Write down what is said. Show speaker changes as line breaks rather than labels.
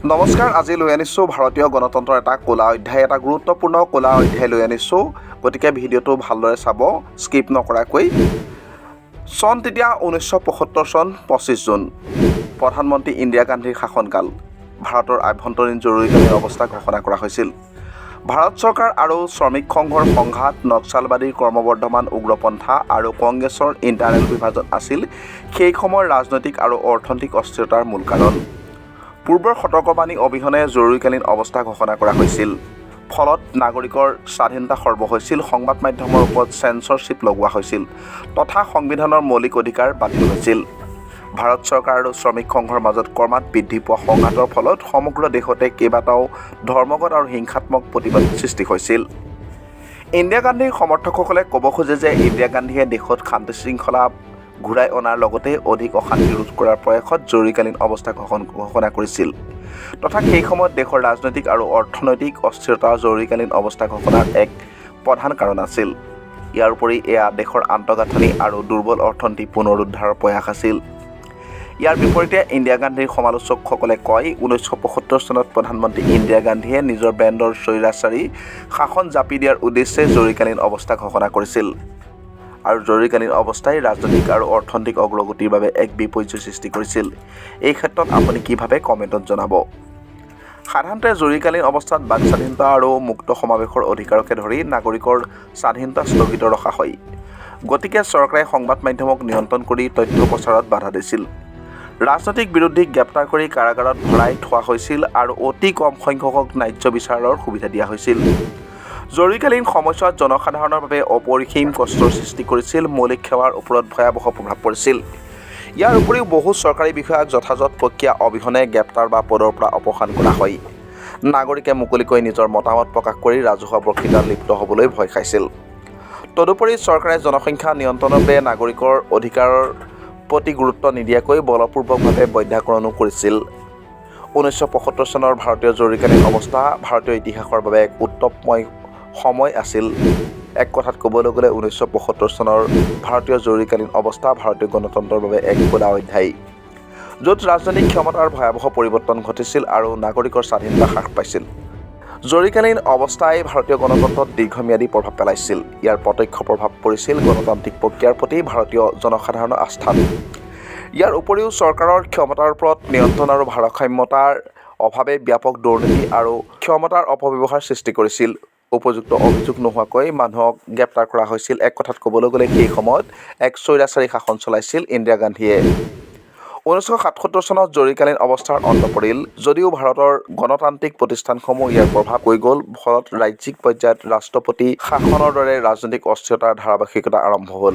নমস্কাৰ, আজি লৈ আনিছোঁ ভাৰতীয় গণতন্ত্ৰৰ এটা ক'লা অধ্যায়, এটা গুৰুত্বপূৰ্ণ ক'লা অধ্যায় লৈ আনিছোঁ। গতিকে ভিডিঅ'টো ভালদৰে চাব, স্কিপ নকৰাকৈ। চন তেতিয়া 1975 চন, 25 জুন। প্ৰধানমন্ত্ৰী ইন্দিৰা গান্ধীৰ শাসনকাল। ভাৰতৰ আভ্যন্তৰীণ জৰুৰীকালীন অৱস্থা ঘোষণা কৰা হৈছিল। ভাৰত চৰকাৰ আৰু শ্ৰমিক সংঘৰ সংঘাত, নক্সালবাদীৰ ক্ৰমবৰ্ধমান উগ্ৰপন্থা আৰু কংগ্ৰেছৰ ইণ্টাৰনেল বিভাজন আছিল সেই সময়ৰ ৰাজনৈতিক আৰু অৰ্থনৈতিক অস্থিৰতাৰ মূল কাৰণ। পূৰ্বৰ সতৰ্কবাণী অবিহনে জৰুৰীকালীন অৱস্থা ঘোষণা কৰা হৈছিল। ফলত নাগৰিকৰ স্বাধীনতা খৰ্ব হৈছিল, সংবাদ মাধ্যমৰ ওপৰত চেঞ্চৰশ্বিপ লগোৱা হৈছিল তথা সংবিধানৰ মৌলিক অধিকাৰ বাতিল হৈছিল। ভাৰত চৰকাৰ আৰু শ্ৰমিক সংঘৰ মাজত ক্ৰমাৎ বৃদ্ধি পোৱা সংঘাতৰ ফলত সমগ্ৰ দেশতে কেইবাটাও ধৰ্মঘট আৰু হিংসাত্মক প্ৰতিবাদ সৃষ্টি হৈছিল। ইন্দিৰা গান্ধীৰ সমৰ্থকসকলে ক'ব খোজে যে ইন্দিৰা গান্ধীয়ে দেশত শান্তি শৃংখলা ঘূৰাই অনাৰ লগতে অধিক অশান্তি ৰোধ কৰাৰ প্ৰয়াসত জৰুৰীকালীন অৱস্থা ঘোষণা কৰিছিল তথা সেই সময়ত দেশৰ ৰাজনৈতিক আৰু অৰ্থনৈতিক অস্থিৰতা জৰুৰীকালীন অৱস্থা ঘোষণাৰ এক প্ৰধান কাৰণ আছিল। ইয়াৰ উপৰি এয়া দেশৰ আন্তঃগাঁথনি আৰু দুৰ্বল অৰ্থনীতি পুনৰুদ্ধাৰৰ প্ৰয়াস আছিল। ইয়াৰ বিপৰীতে ইন্দিৰা গান্ধীৰ সমালোচকসকলে কয়, 1975 চনত প্ৰধানমন্ত্ৰী ইন্দিৰা গান্ধীয়ে নিজৰ ব্ৰেণ্ডৰ স্বৈৰাচাৰী শাসন জাপি দিয়াৰ উদ্দেশ্যে জৰুৰীকালীন অৱস্থা ঘোষণা কৰিছিল আৰু জৰুৰীকালীন অৱস্থাই ৰাজনৈতিক আৰু অৰ্থনৈতিক অগ্ৰগতিৰ বাবে এক বিপৰ্যয় সৃষ্টি কৰিছিল। এই ক্ষেত্ৰত আপুনি কি ভাবে, কমেণ্টত জনাব। সাধাৰণতে জৰুৰীকালীন অৱস্থাত বাক স্বাধীনতা আৰু মুক্ত সমাৱেশৰ অধিকাৰকে ধৰি নাগৰিকৰ স্বাধীনতা স্থগিত ৰখা হয়। গতিকে চৰকাৰে সংবাদ মাধ্যমক নিয়ন্ত্ৰণ কৰি তথ্য প্ৰচাৰত বাধা দিছিল, ৰাজনৈতিক বিৰোধীক গ্ৰেপ্তাৰ কৰি কাৰাগাৰত ভৰাই থোৱা হৈছিল আৰু অতি কম সংখ্যকক ন্যায্য বিচাৰৰ সুবিধা দিয়া হৈছিল। জৰুৰীকালীন সময়ছোৱাত জনসাধাৰণৰ বাবে অপৰিসীম কষ্টৰ সৃষ্টি কৰিছিল, মৌলিক সেৱাৰ ওপৰত ভয়াৱহ প্ৰভাৱ পৰিছিল। ইয়াৰ উপৰিও বহু চৰকাৰী বিষয়াক যথাযথ প্ৰক্ৰিয়া অবিহনে গ্ৰেপ্তাৰ বা পদৰ পৰা অপসাৰণ কৰা হয়। নাগৰিকে মুকলিকৈ নিজৰ মতামত প্ৰকাশ কৰি ৰাজহুৱা বক্তৃতাত লিপ্ত হ'বলৈ ভয় খাইছিল। তদুপৰি চৰকাৰে জনসংখ্যা নিয়ন্ত্ৰণৰ বাবে নাগৰিকৰ অধিকাৰৰ প্ৰতি গুৰুত্ব নিদিয়াকৈ বলপূৰ্বকভাৱে বন্ধ্যাকৰণো কৰিছিল। 1975 চনৰ ভাৰতীয় জৰুৰীকালীন অৱস্থা ভাৰতীয় ইতিহাসৰ বাবে এক উত্তপময় সময় আছিল। এক কথাত ক'বলৈ গ'লে 1975 চনৰ ভাৰতীয় জৰুৰীকালীন অৱস্থা ভাৰতীয় গণতন্ত্ৰৰ বাবে এক ক'লা অধ্যায়, য'ত ৰাজনৈতিক ক্ষমতাৰ ভয়াৱহ পৰিৱৰ্তন ঘটিছিল আৰু নাগৰিকৰ স্বাধীনতা হ্ৰাস পাইছিল। জৰুৰীকালীন অৱস্থাই ভাৰতীয় গণতন্ত্ৰত দীৰ্ঘম্যাদী প্ৰভাৱ পেলাইছিল। ইয়াৰ প্ৰত্যক্ষ প্ৰভাৱ পৰিছিল গণতান্ত্ৰিক প্ৰক্ৰিয়াৰ প্ৰতি ভাৰতীয় জনসাধাৰণৰ আস্থাত। ইয়াৰ উপৰিও চৰকাৰৰ ক্ষমতাৰ ওপৰত নিয়ন্ত্ৰণ আৰু ভাৰসাম্যতাৰ অভাৱে ব্যাপক দুৰ্নীতি আৰু ক্ষমতাৰ অপব্যৱহাৰ সৃষ্টি কৰিছিল। উপযুক্ত অভিযোগ নোহোৱাকৈ মানুহক গ্ৰেপ্তাৰ কৰা হৈছিল। এক কথাত ক'বলৈ গ'লে সেই সময়ত এক স্বৈৰাচাৰী শাসন চলাইছিল ইন্দিৰা গান্ধীয়ে। 1977 চনত জৰুৰীকালীন অৱস্থাৰ অন্ত পৰিল যদিও ভাৰতৰ গণতান্ত্ৰিক প্ৰতিষ্ঠানসমূহ ইয়াৰ প্ৰভাৱ হৈ গ'ল। ফলত ৰাজ্যিক পৰ্যায়ত ৰাষ্ট্ৰপতি শাসনৰ দৰে ৰাজনৈতিক অস্থিৰতাৰ ধাৰাবাহিকতা আৰম্ভ হ'ল।